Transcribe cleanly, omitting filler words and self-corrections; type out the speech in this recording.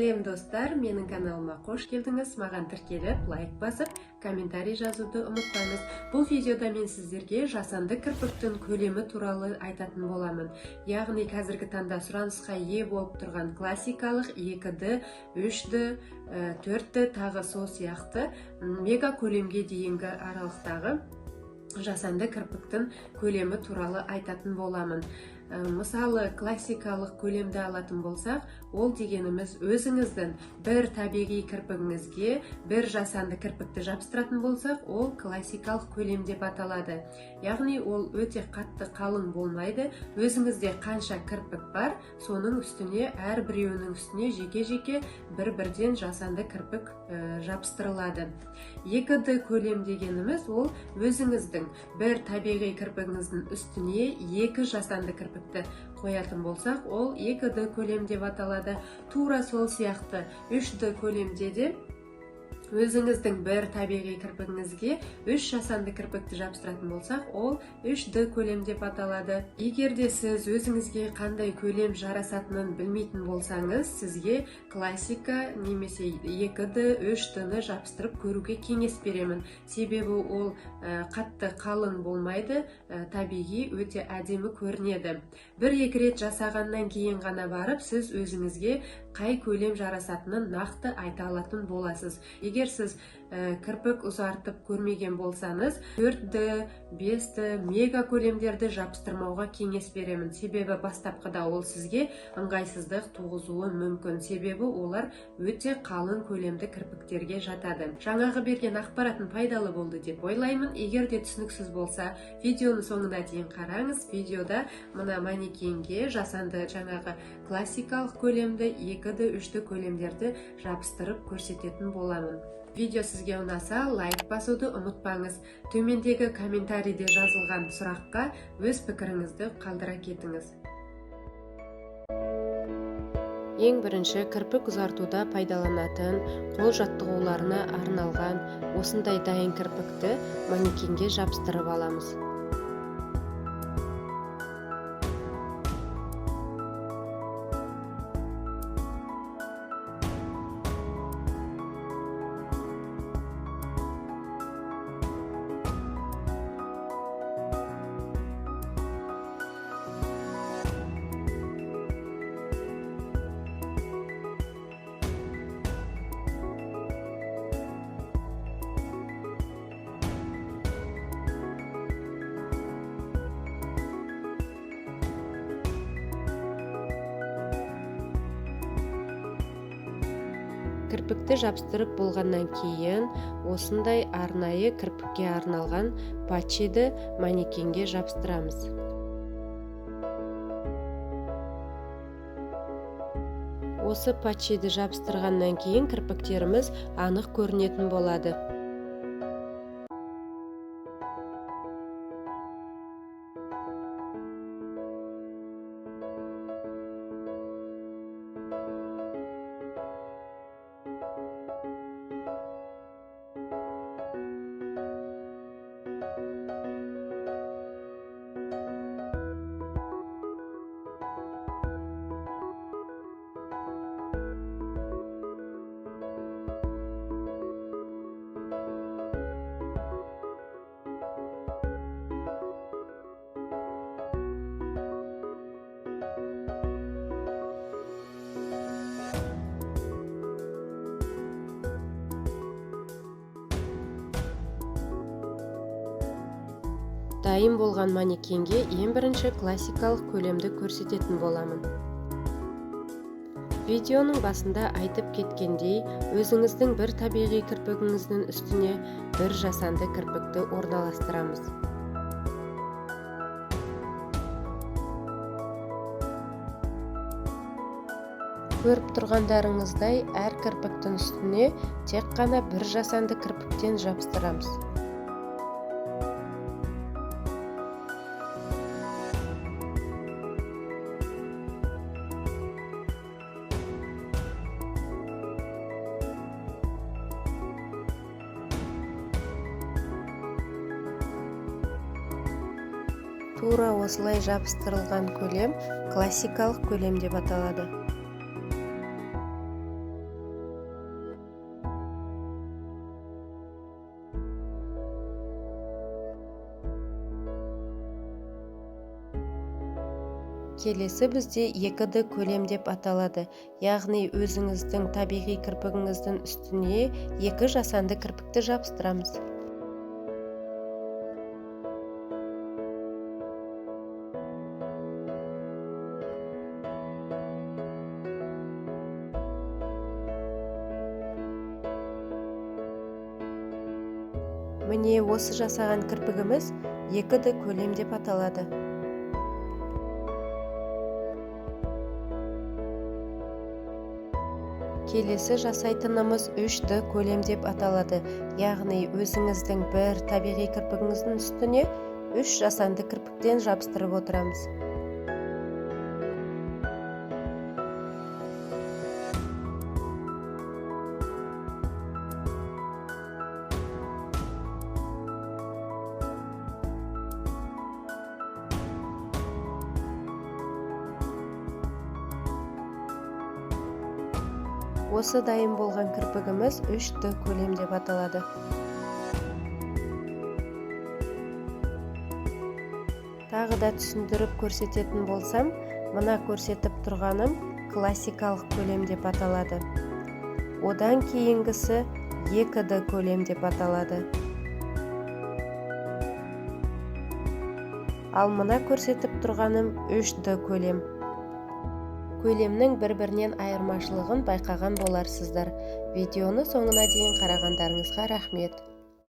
Сәлем, достар! Менің каналыма қош келдіңіз. Маған тіркеліп, лайк басып, комментарий жазуды ұмытпаңыз. Бұл видеода мен сіздерге жасанды кірпіктің көлемі туралы айтатын боламын. Яғни қазіргі таңда сұранысқа ие болып тұрған классикалық 2D, 3D, 4D, тағы сол сияқты мега көлемге дейінгі аралықтағы жасанды кірпіктің көлемі туралы айтатын боламын. Мысалы, классикалық көлемді алатын болсақ, ол дегеніміз өзіңіздің бір табиғи кірпігіңізге бір жасанды кірпікті жабыстыратын болсақ, ол классикалық көлем деп аталады. Яғни ол өте қатты қалың болмайды. Өзіңізде қанша кірпік бар, соның үстіне, әрбіреуінің үстіне жеке-жеке бір-бірден жасанды кірпік жабыстырылады. 2D көлем дегеніміз ол өзіңіздің бір табиғи кірпігіңіздің үстіне екі жасанды кірпікті қоятын болсақ, ол 2D көлем деп аталады. Тура сол сияқты 3D көлемде де өзіңіздің бір табиғи кірпігіңізге 3 жасанды кірпікті жабыстыратын болсақ, ол 3D көлем деп аталады. Егер де сіз өзіңізге қандай көлем жарасатынын білмейтін болсаңыз, сізге классика немесе 2D, 3D-ні жабыстырып көруге кеңес беремін. Себебі ол қатты қалың болмайды, табиғи өте әдемі көрінеді. Бір-екі рет жасағаннан кейін ғана барып, сіз өзіңізге қай көлем жарасатынын нақты айта алатын боласыз. Егер сіз кірпік ұзартып көрмеген болсаңыз, 4D, 5D, мега көлемдерді жабыстырмауға кеңес беремін. Себебі бастапқыда ол сізге ыңғайсыздық туғызуы мүмкін. Себебі олар өте қалың көлемді кірпіктерге жатады. Жаңағы берген ақпаратым пайдалы болды деп ойлаймын. Егер де түсініксіз болса, видеоның соңына дейін қараңыз. Видеода мына манекенге жасанды жаңағы классикалық көлемді, 2D, 3D көлемдерді жабыстырып көрсететін боламын. Видео сізге ұнаса, лайк басуды ұмытпаңыз. Төмендегі комментарийде жазылған сұраққа өз пікіріңізді қалдыра кетіңіз. Ең бірінші кірпік ұзартуда пайдаланатын қол жаттығуларына арналған осындай дайын кірпікті манекенге жабыстырып аламыз. Кірпікті жабыстырып болғаннан кейін осындай арнайы кірпікке арналған патчиді манекенге жабыстырамыз. Осы патчиді жабыстырғаннан кейін кірпіктеріміз анық көрінетін болады. Дайын болған манекенге ең бірінші классикалық көлемді көрсететін боламын. Видеоның басында айтып кеткендей, өзіңіздің бір табиғи кірпігіңіздің үстіне бір жасанды кірпікті орналастырамыз. Көріп тұрғандарыңыздай, әр кірпіктің үстіне тек қана бір жасанды кірпіктен жабыстырамыз. Тура осылай жабыстырылған көлем классикалық көлем деп аталады. Келесі бізде 2D көлем деп аталады, яғни өзіңіздің табиғи кірпігіңіздің үстіне екі жасанды кірпікті жабыстырамыз. Міне осы жасаған кірпігіміз 2D көлем деп аталады. Келесі жасайтынымыз 3D көлем деп аталады, яғни өзіңіздің бір табиғи кірпігіңіздің үстіне 3 жасанды кірпіктен жабыстырып отырамыз. Осы дайын болған кірпігіміз 3D көлем деп аталады. Тағы да түсіндіріп көрсететін болсам, мына көрсетіп тұрғаным классикалық көлем деп аталады. Одан кейінгісі 2D көлем деп аталады. Ал мына көрсетіп тұрғаным 3D көлем. Көлемнің бір-бірінен айырмашылығын байқаған боларсыздар. Видеоны соңына дейін қарағандарыңызға рахмет.